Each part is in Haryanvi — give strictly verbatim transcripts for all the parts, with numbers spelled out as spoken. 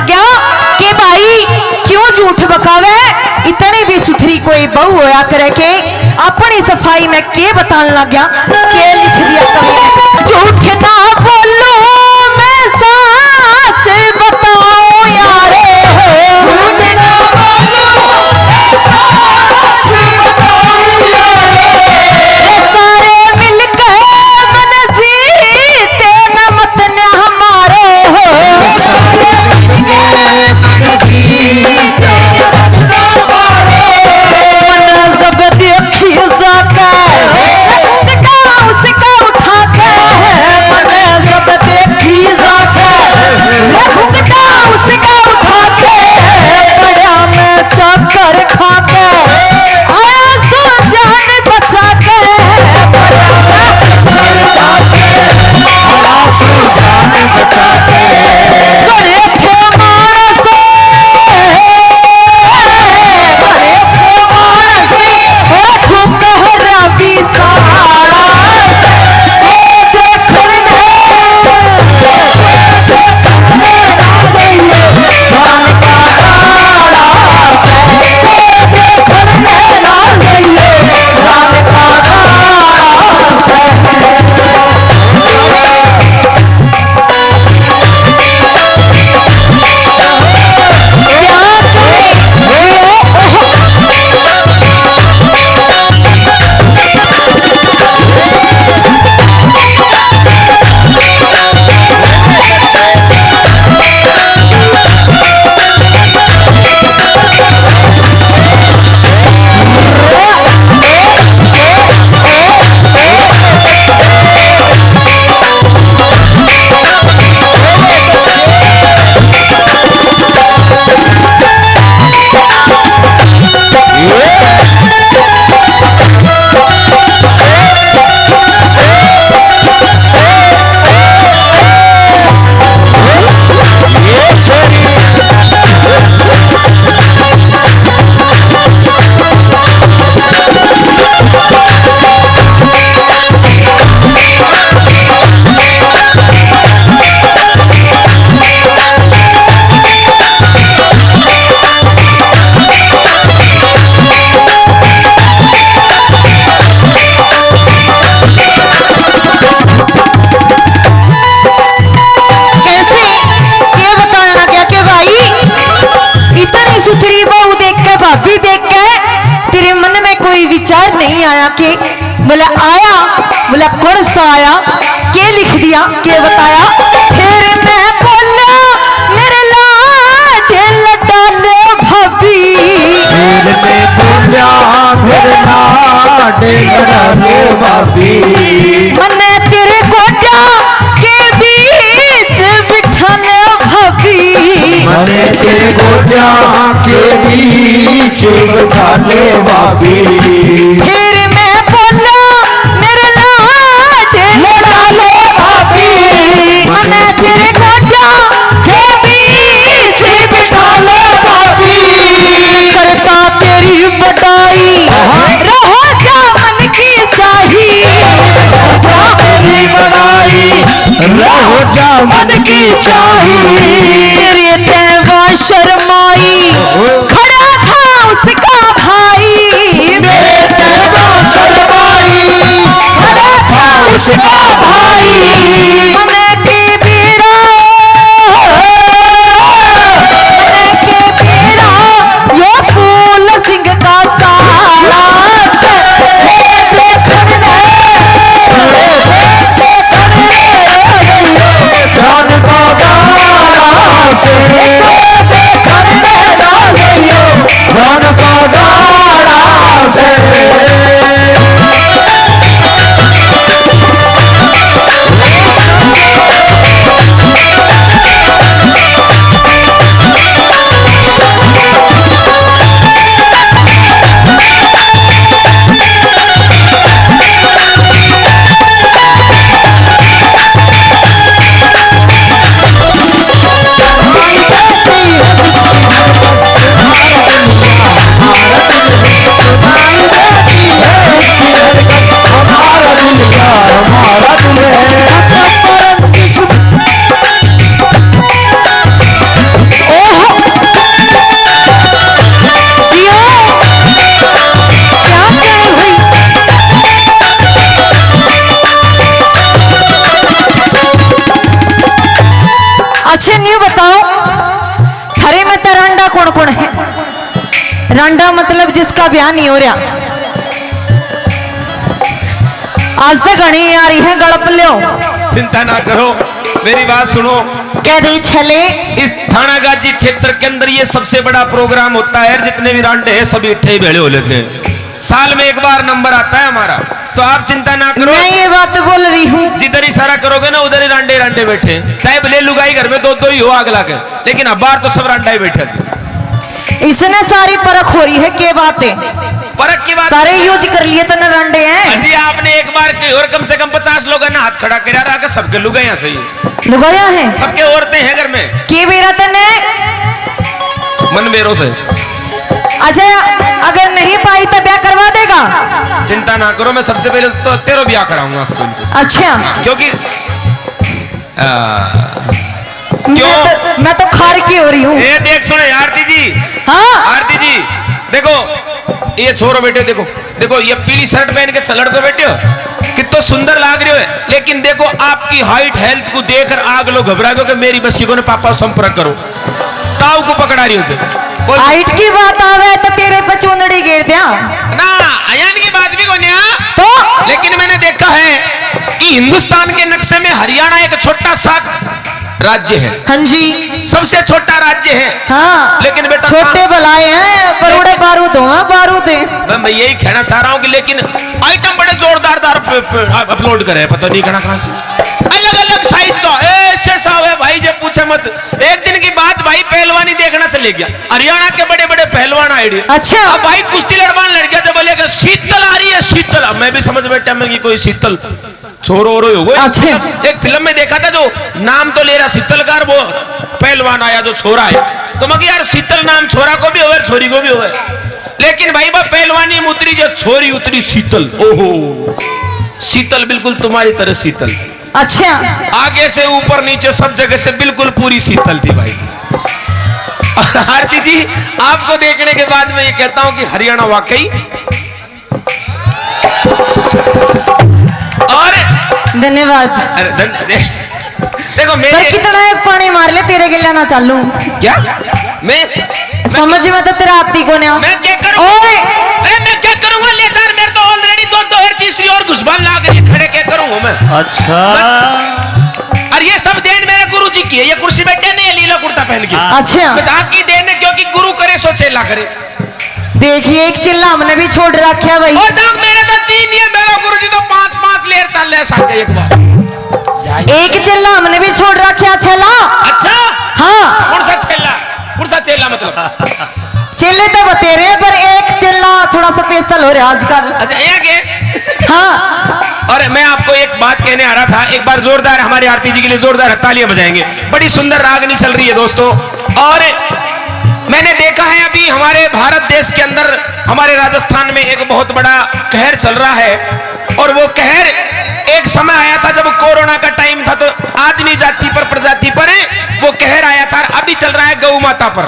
गया कि भाई क्यों झूठ बकावे, इतनी भी सुथरी कोई बहू होया करे के अपनी सफाई में के बतान लग गया, के लिख दिया कवि ने। झूठ ना बोलूं मैं सच बताऊं यारे, झूठ ना बोलूं मैं सच बताऊं यारे, सारे मिलकर मन जीते न मत न हमारे हो। मन जब देखी जाके, रखूंगा उसका उठा के। मन जब देखी जाके, रखूंगा उसका उठा के। बड़ा मैं चक्कर खा के आया सो जान बचा के। बड़ा मैं चक्कर खा के आया सो जान बचा के। बड़े थे मानस, बड़े थे मानस, ओ तू कहरा भी सारा। कैसे? के बताना क्या के भाई, इतनी सुथरी बहू देख के, भाभी देख के तेरे मन में कोई विचार नहीं आया के? बोला आया, बोला कौन सा आया, के लिख दिया, के बताया? फिर मैं बोला मेरे लाडे लडाले भाभी। फिर मैं बोला मेरे लाडे लडाले भाभी। मन्ने तेरे गोड्या के बीच बिठा ले भाभी। मन्ने तेरे गोड्या के बीच बिठा ले भाभी। फिर मैं बोला मेरे लाडे लडाले भाभी। मन्ने तेरे गोड्या के बीच बिठा ले भाभी। करता तेरी बड़ाई, रहो जा मन की चाही। करता तेरी बड़ाई, रहो जा मन की चाही। तेरे ते वा शर्माई, खड़ा था उसका भाई। मेरे ते वा शर्माई, खड़ा था उसका भाई। मन के बेरा, मन के बेरा, यो फूल सिंह का साला से, ले देखण ने, ले देखण ने, जान का बाला रांडा मतलब जिसका ब्याह नहीं हो रहा। आज से घणी आ रही है गड़प लो। चिंता ना करो, मेरी बात सुनो। कह दे छले। इस थानागाजी क्षेत्र के अंदर ये सबसे बड़ा प्रोग्राम होता है, जितने भी रांडे हैं सभी इकट्ठे ही भेले हो लेते हैं। साल में एक बार नंबर आता है हमारा, तो आप चिंता ना करो। मैं ये बात बोल रही हूँ। जिधर इशारा करोगे ना, उधर ही रांडे रांडे बैठे हैं, चाहे भले लुगाई घर में दो दो ही हो आग लाके, लेकिन अबार तो सब रांडा ही बैठे हैं। इसने सारी परख हो रही है, के बात है? परख की बात सारे use कर लिए तने रांडे हैं। हाँ जी, आपने एक बार की और कम से कम पचास लोगों ने हाथ खड़ा करा रहा कि सबके लुगाइयां सही। लुगाइयां हैं? सबके औरतें हैं घर में। के बेरा तने? मन मेरो से। अच्छा, अगर नहीं पाई तो ब्याह करवा देगा? चिंता ना करो, मैं सबसे पहले तो तेरो ब्याह कराऊंगा उसको। अच्छा। हाँ, क्योंकि आ, क्यों? मैं तो, मैं तो खार की हो रही हूँ। ए, देख सुनो आरती जी। हाँ। आरती जी, देखो, ये छोरो बैठे, देखो, देखो, ये पीली शर्ट पहन के लड़को बैठे हो, कितो सुंदर लाग रहे हो, लेकिन देखो, आपकी height health को देखकर आग लोग घबरा गए कि मेरी बस की कोने, पापा संपर्क करो। ताऊ को पकड़ा रही उसे। बोल। Height की बात आवे तो तेरे पे चूंदड़ी गिर दिया। ना, अयन की बात भी कोन्या। तो? लेकिन मैंने देखा है कि हिंदुस्तान के नक्शे में हरियाणा एक छोटा सा राज्य है। हाँ जी। सबसे छोटा राज्य है। हाँ। लेकिन बेटा, छोटे भलाए हैं, पर उड़े बारूद हो, हाँ, बारूद है। मैं, मैं यही कहना चाह रहा हूँ कि लेकिन item बड़े जोरदार दार प-, प-, upload करे, पता नहीं कहना कहाँ से। अलग-अलग size का, ऐसे सा है भाई, जे पूछे मत। एक दिन की बात भाई, पहलवानी देखना चले गया, हरियाणा के बड़े-बड़े पहलवान आए रे। अच्छा। अब भाई कुश्ती लड़वान लड़ गया, तो बोले कि शीतल आ रही है, शीतल। अब मैं भी समझ बैठा, मैं कि कोई शीतल छोरो हो रही हो। अच्छा। एक फिल्म में देखा था, जो नाम तो ले रहा शीतल का, वो पहलवान आया, जो छोरा है, तो मैं कि यार, शीतल नाम छोरा को भी होवे, छोरी को भी होवे। लेकिन भाई, वो पहलवानी में उतरी, जो छोरी उतरी शीतल। ओहो, शीतल, बिल्कुल तुम्हारी तरह शीतल। अच्छा। आगे से ऊपर नीचे सब जगह से बिल्कुल पूरी शीतल थी भाई। आरती जी, आपको देखने के बाद मैं ये कहता हूं कि हरियाणा वाकई। और धन्यवाद। अरे धन-, दे-, देखो मेरे पर कितना एक पानी मार ले, तेरे गिला ना चालू। क्या? मैं समझ में तो तेरा आती को ना। मैं क्या करूं? और अरे मैं क्या करूंगा, ले जा, मेरे तो already दो, दो और तीसरी और घुसबान लाग रही है, खड़े क्या करूंगा मैं? अच्छा। और ये सब देन मेरे गुरु जी की है, ये कुर्सी बैठे नहीं है लीला कुर्ता पहन के। हाँ। अच्छा। बस आपकी देन है, क्योंकि गुरु करे सो चेला करे। देखिए, एक चिल्ला हमने भी छोड़ रखा है भाई। और जाओ, मेरे तो तीन ही है, मेरा गुरु जी तो पांच पांच लेर चल रहे साथ एक बार। एक चिल्ला हमने भी छोड़ रखा है, छेला। अच्छा। हाँ। कौन सा छेला? कौन सा चेला मतलब? चेले तो बतेरे हैं, पर एक चेला थोड़ा special हो रहा आजकल। अच्छा, एक है? हाँ। और मैं आपको एक बात कहने आ रहा था, एक बार जोरदार हमारे आरती जी के लिए जोरदार तालियां बजाएंगे। बड़ी सुंदर रागनी चल रही है दोस्तों। और मैंने देखा है अभी हमारे भारत देश के अंदर, हमारे राजस्थान में एक बहुत बड़ा कहर चल रहा है। और वो कहर एक समय आया था जब कोरोना का time था, तो आदमी जाति पर, प्रजाति पर वो कहर आया था, और अभी चल रहा है गौ माता पर।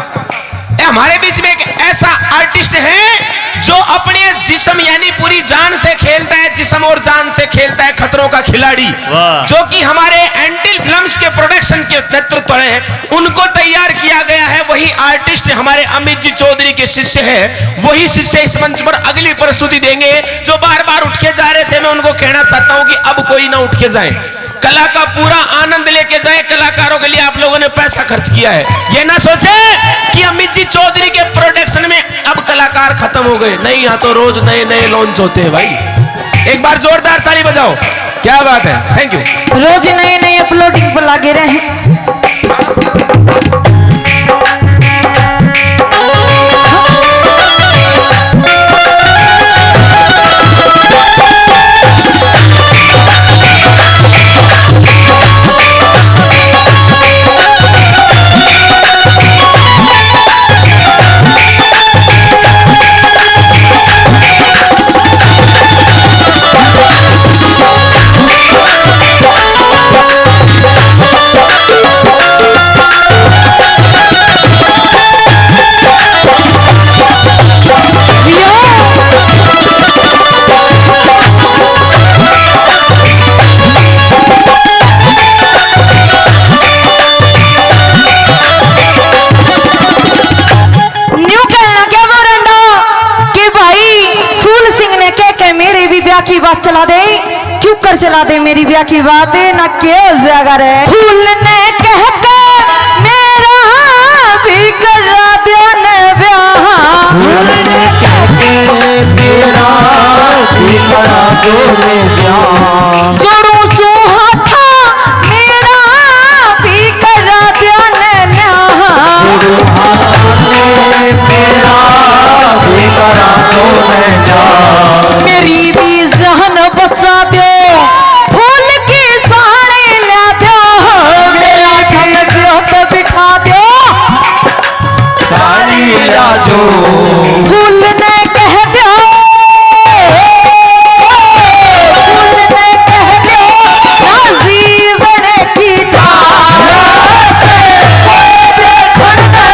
ए, हमारे बीच में एक ऐसा artist है जो अपने जिस्म यानी पूरी जान से खेलता है, जिस्म और जान से खेलता है, खतरों का खिलाड़ी, वाह। जो कि हमारे एंटिल फिल्म्स के production के नेतृत्व में उनको तैयार किया गया है। वही artist हमारे अमित जी चौधरी के शिष्य है, वही शिष्य इस मंच पर अगली प्रस्तुति देंगे। जो बार बार उठ के जा रहे थे, मैं उनको कहना चाहता हूं कि अब कोई ना उठ के जाए, कला का पूरा आनंद लेके जाए। कलाकारों के लिए आप लोगों ने पैसा खर्च किया है, ये ना सोचे कि अमित जी चौधरी के production में अब कलाकार खत्म हो गए। नहीं, यहाँ तो रोज नए नए launch होते हैं भाई। एक बार जोरदार ताली बजाओ, क्या बात है, thank you। रोज नए नए uploading पर लगे रहे। दे मेरी ब्याह की बात ना के हो जाएगा रे। फूल ने कह के मेरा भी करा दियो ने ब्याह। फूल ने कह के मेरा भी करा दो ने ब्याह। जोड़ू सू हाथा मेरा भी करा दियो ने न्याह। जोड़ू हाथा मेरा भी करा दो ने न्याह। मेरी भी जान बचा दो, फूल की साड़ी ला दो, मेरा खंड पे बिठा दो। साड़ी ला दो। फूल ने कह दो, फूल ने कह दो, राजी बने की तारा से कोई देखण दे।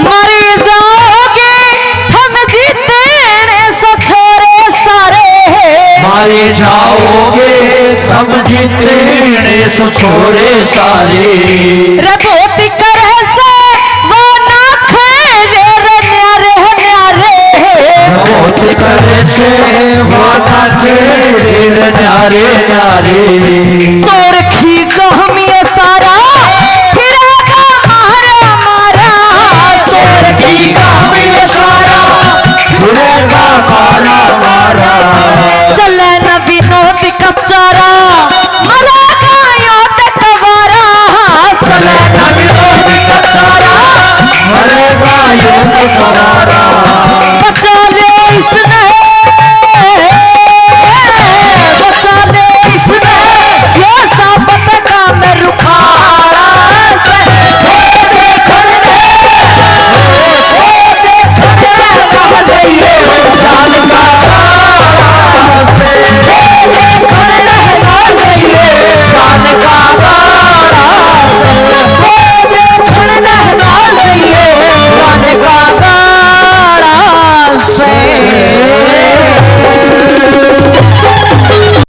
मारे जाओगे थम जितने सो छोरे सारे। मारे जाओगे थम जितने सो छोरे सारे। रे बहुत करे से वो नखरे रे न्यारे न्यारे। बहुत करे से वो नखरे रे न्यारे न्यारे। सोरखी कहमी सारा फिरेगा मारा मारा। सोरखी कहमी सारा फिरेगा मारा मारा। चले न विनोद का चारा, मरेगा यो ते कवारा। चले न विनोद का चारा, मरेगा यो ते कवारा।